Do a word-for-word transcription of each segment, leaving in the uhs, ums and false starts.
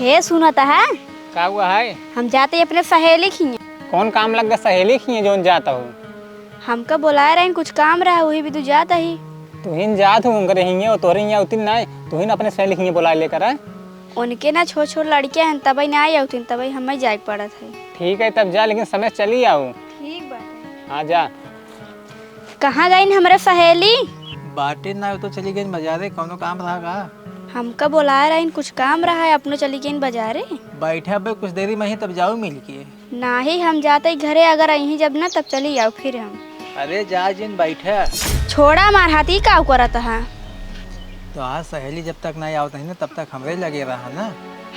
हे, सुनत है? का हुआ है? हम जात ही अपने सहेली खिए। कौन काम लग गए सहेली खिए जौन जात हो? हमका बोलाए रहिन, कुछ काम रहा, वही भी तू जात ही। तुहिन जात हो उनकरे हिए, और तोरे हिए उतिन ना, तुहिन अपने सहेली खिए बोलाए लेकर आए। उनके ना छोट छोट लड़कियां हैं, तबई ना आई उतिन, तबई हमें जाए के पड़त है। ठीक है, तब जा, लेकिन समय से चली आओ। ठीक बाटे। हाँ, जा। कहाँ गईन हमरे सहेली? बाटे ना, तो चली गईन बाजारे, कौनो काम रहा का? हमका बोलाए रहिन, कुछ काम रहा है, अपनो चली गईन बाजारे। बैठा बे, कुछ देरी में ही तब जाओ मिल के। नाही, हम जाते ही घरे, अगर अहीं जब ना तब चली आओ फिर हम। अरे जा जिन, बैठा। छोड़ा मार हाथ, ई का करत है? तो आज सहेली जब तक ना आवत है ना, तब तक हमरे लगे रहा ना।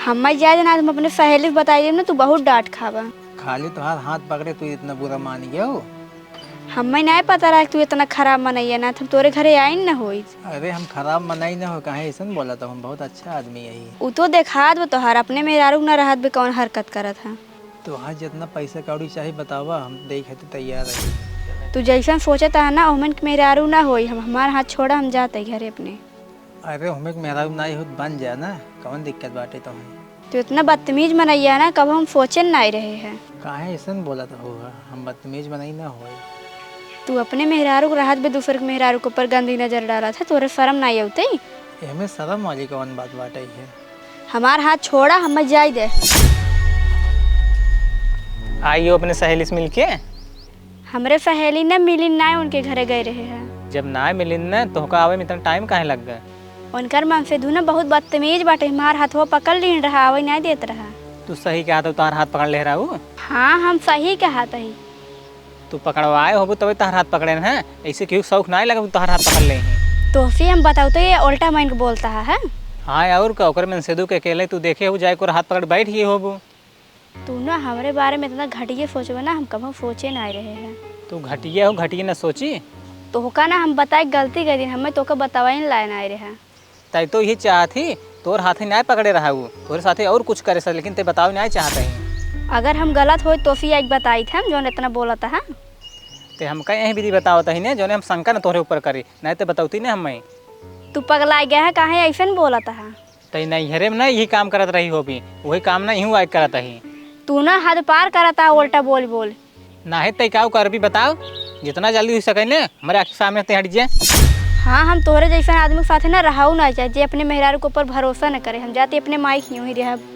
हम जाए ना, हम अपने सहेली से बताई देब ना, तू बहुत डांट खाबा। खाली तोहार हाथ पकड़े तू इतना बुरा मान गयो? हमें नहीं पता रहा कि तू इतना खराब मनैया ना, हम तोरे घरे आइन न होई। अरे हम खराब मनई न हो, काहे ऐसन बोला? तो हम बहुत अच्छा आदमी यही। उ तो देखात बा तोहार, अपने मेहरारू न रहत बे कौन हरकत करत है। तोहार जितना पैसा कौड़ी चाही बतावा, हम दे खातिर तैयार है। तू जैसन सोचत है ना, ओमन के मेहरारू ना होई। हम, हमार हाथ छोड़ा, हम जाते घरे अपने। अरे, हमें के मेहरारू नाई होत, बन जा ना, कौन दिक्कत बाटे तोहे? तू इतना बदतमीज मनैया ना, कब हम सोचन नाई रहे हैं। काहे ऐसन बोलत हो? हम बदतमीज मनई ना होए। तू अपने मेहरारू के रहत बे दूसर के मेहरारू के ऊपर गंदी नजर डालत है, तोरे शर्म नाई आवते? एमे शर्म वाली कौन बात बाटे है? हमार हाथ छोड़ा, हमें जाई दे। आइयो अपने सहेली से मिलके। हमरे सहेली न मिलिन, ना उनके घरे गए रहे हैं। जब ना मिलिन न, तोहका आवे में इतना टाइम काहे लग गए? उनकर मन से धुन बहुत बदतमीज बाटे, हमार हथवा पकड़ लीन रहा, आवे ना देत रहा। तू सही कहत हो, तोहार हाथ पकड़ ले रहा उ। हाँ, हम सही कहत हई। तू पकड़वाए होबू तबे तोहार हाथ पकड़े न है, ऐसे केहू शौक ना लगे तोहार हाथ पकड़ ले ही। तोहसे हम बताऊ तो ये उल्टा माइंड के बोलता है, हैं? हाँ, और का, ओकर मन से दू के अकेले तू देखे हो जाए को हाथ पकड़ बैठ गई होबू। तू ना हमरे बारे में इतना घटिया सोचबे ना, हम कभो सोचे ना रहे हैं। तू घटिया हो, घटिया ना सोची। तोहका ना हम बताए गलती कर दिन, हमें तोहका बतावे लाए ना रहे हैं। तै तो यही चाहत ही, तोर हाथे ना पकड़े रहा उ, तोरे साथे और कुछ करे सर, लेकिन ते बतावे ना चाहत ही। अगर हम गलत होई तो फिर आज बताई थे हम जौन इतना बोलत है। ते हमका यही विधि बतावत ही ने, जौने हम शंका न तोहरे ऊपर करी, नहीं ते बतौती ने हमें। तू पगला गया है, काहे ऐसे न बोलत है? तई नैहरे में ना यही काम करत रही होबी, वही काम ना इहू आइके करत ही। तू ना हद पार करत आ, उल्टा बोल बोल। नाहीं तई काऊ करबी बताओ, जितना जल्दी हो सके ने हमरे आँख के सामने ते हट जे। हाँ, हम तोहरे जैसन आदमी के साथे ना रहऊ ना चाहे, जे अपने मेहरारू के ऊपर भरोसा न करे। हम जाते अपने माई के हियों ही रहब।